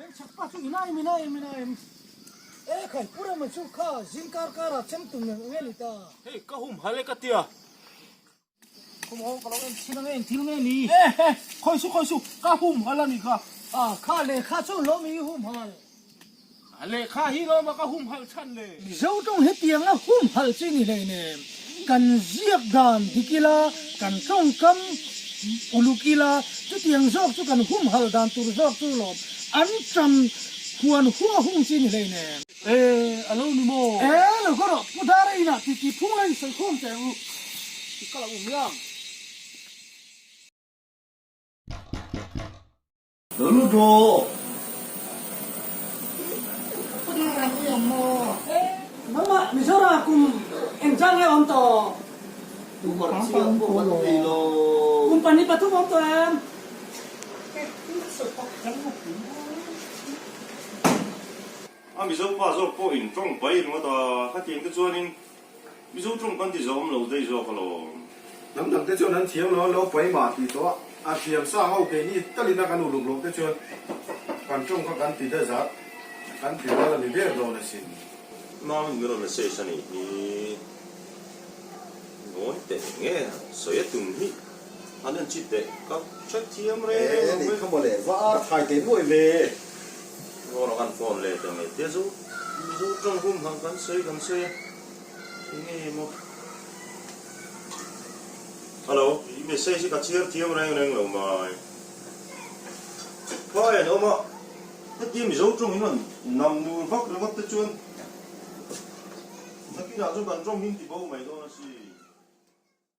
Vengchhak pa chu inaim inaim inaim. E khai pu Rama chu kha zing kar karah chem tum eng eng nge ni ta? Hei ka hum hal e ka tia. Kum ho ka lo en chhin ange engthil nge ni? E he, khawi su khawi su, ka hum hal a ni kha. A kha lehkha chu lawm i hum hal. A lehkha hi lawm a ka hum hal chhan le. Mizo tawng hetiang a hum hal chi ni hleinem. Kan ziak dan dik ila, kan tawngkam uluk ila, chutiang zawk chu kan hum hal dan tur zawk chu lawm an tan huan hua hung chi ni hleinem. E, a lo ni maw? E, lo ka rawh, Pu Dara inah ti ti phung la insawi khawm teh ang u. I kal a um yang. Lo lut rawh. Pu Dara i awm maw? E, nangmah Mizoram kum engzah nge awm tawh? Kum chiah pawh kan nei lo. Kum 23 awm tawh em? A Mizo pa zawk pawh in tawng pai ringawt a, khatiang te chuanin Mizo tawng kan ti zawm lo daih zawk alawm. Hnam dang te chuan an thiam lo a, lo pai mah tih tawh a, a thiam sa ho keini talin a kan uluk loh te chuan kan tawng kha kan ti da zat, kan ti ral a ni ber dawn asin. Mami min rawn message a nih hi, ngawi teh nge sawi a tum hi an en chit teh ka hrethiam reng E lo nih e. kha mawle, va ar thai teh nuai ve. Ngawr kan phone leh ta mai tia chu Mizo tawng hum hang kan sawi kan sawi a enge maw Hello i message hi ka chhiar thiam reng reng lo mai Phai an awm a hetia Mizo tawng in rawn nam nur vak ringawt te chuan nakinah chuan kan tawng him ti bo mai dawn a si.